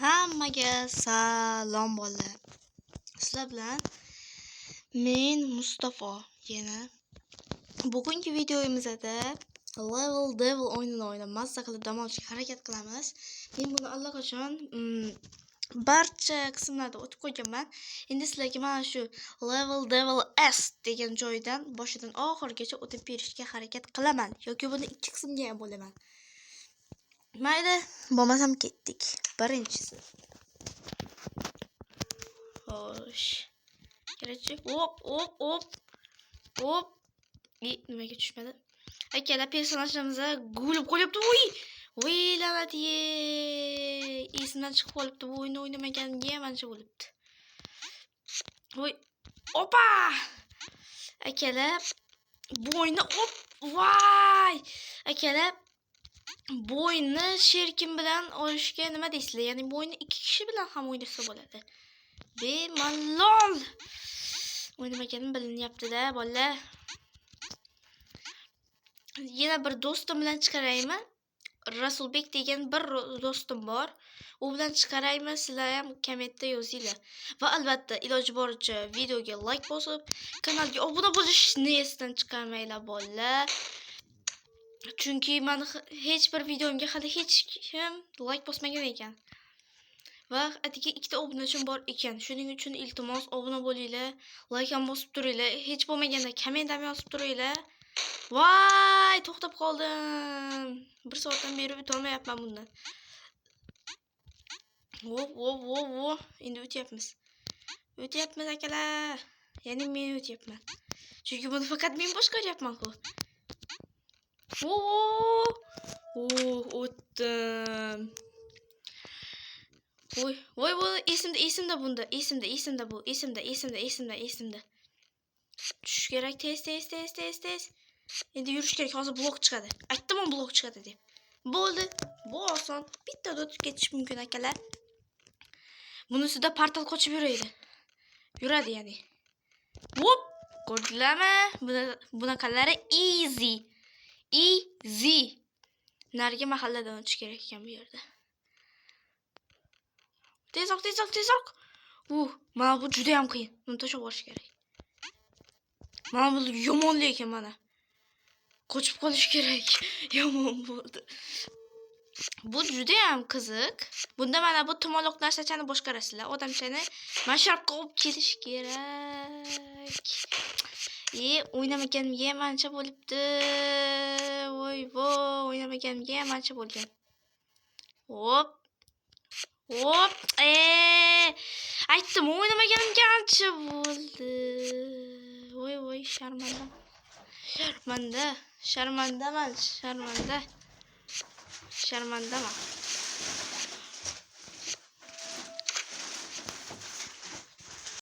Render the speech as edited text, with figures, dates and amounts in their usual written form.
Hammaga salom bolalar. Sizlar bilan men Mustafo yana. Bugungi videomizda Level Devil o'yinini o'ynab mazza qilib dam olishga harakat qilamiz. Men buni allaqachon barcha qismlarda o'tib qo'yganman. Endi sizlarga mana shu Level Devil S degan joydan boshidan oxirigacha o'tib berishga harakat qilaman yoki buni ikki qismga ham bo'laman. Mayli, bo'lmasam ketdik. Birinchisi. Xo'sh. Короче, hop, hop, hop. Hop. I, nimaga tushmadi? Akalar, personajimiz gulib qo'yapti. Uy! Voy, la'nat ye! Esimdan chiqib qolibdi. Bu o'yinni o'ynamaganimga ham ancha bo'libdi. Voy! Opa! Akalar, bu o'yinni op! Voy! Akalar, bu o'yinni sherkim bilan olishga nima deysizlar? Ya'ni bu o'yinni ikki kishi bilan ham o'ynasa bo'ladi. Bemalol. O'ynamaganim bilinyapti-da, bolalar. Yana bir do'stim bilan chiqaraymi? Rasulbek degan bir do'stim bor. U bilan chiqaraymi? Sizlar ham kommentda yozinglar. Va albatta iloji boricha videoga like bosib, kanalga obuna bo'lishni esdan chiqarmanglar, bolalar. Chunki mani hech bir videomga hali hech kim like bosmagan ekan. Va atigi ikkita obunachim bor ekan. Shuning uchun iltimos obuna bo'linglar, like ham bosib turinglar. Hech bo'lmaganda komment ham yozib turinglar. Voy, to'xtab qoldim. Bir soatdan beri o'tolmayapman bundan. Hop, hop, hop, hop. Endi o'tyapmiz. O'tyapmiz akalar. Ya'ni men o'tyapman. Chunki buni faqat men boshqaryapman-ku. Oo! Oh, o'tdim. Voy, voy, bu esimda, esimda bunda, esimda, esimda bu, esimda, esimda, esimda, esimda. Tushish kerak, tez, tez, tez, tez, tez. Endi yurish kerak, hozir blok chiqadi. Aytdim-ku blok chiqadi deb. Bo'ldi. Bu oson. Bittada o'tib ketish mumkin akalar. Bunisida portal qochib yuradi. Yuradi ya'ni. Hop! Ko'rdinglarmi? Bunaqalari easy. Easy. Narigi mahalladan o'tish kerak ekan bu yerda. Tezroq, tezroq, tezroq. Mana bu juda ham qiyin. Buni tashlab yuborish kerak. Mana bu yomon lekin mana. Qochib qolish kerak. Yomon bo'ldi. Bu juda ham qiziq. Bunda mana bu tumaloq narsachani boshqarasizlar. Odamchani mana shu yoqqa olib kelish kerak. E, o'ynamaganimga ham ancha bo'libdi. Voy vo, o'ynamaganimga ham ancha bo'lgan. Hop. Hop. E, aytdim, o'ynamaganimga ancha bo'ldi. Voy voy, sharmanda. Sharmanda, sharmandaman, sharmanda. Sharmandaman.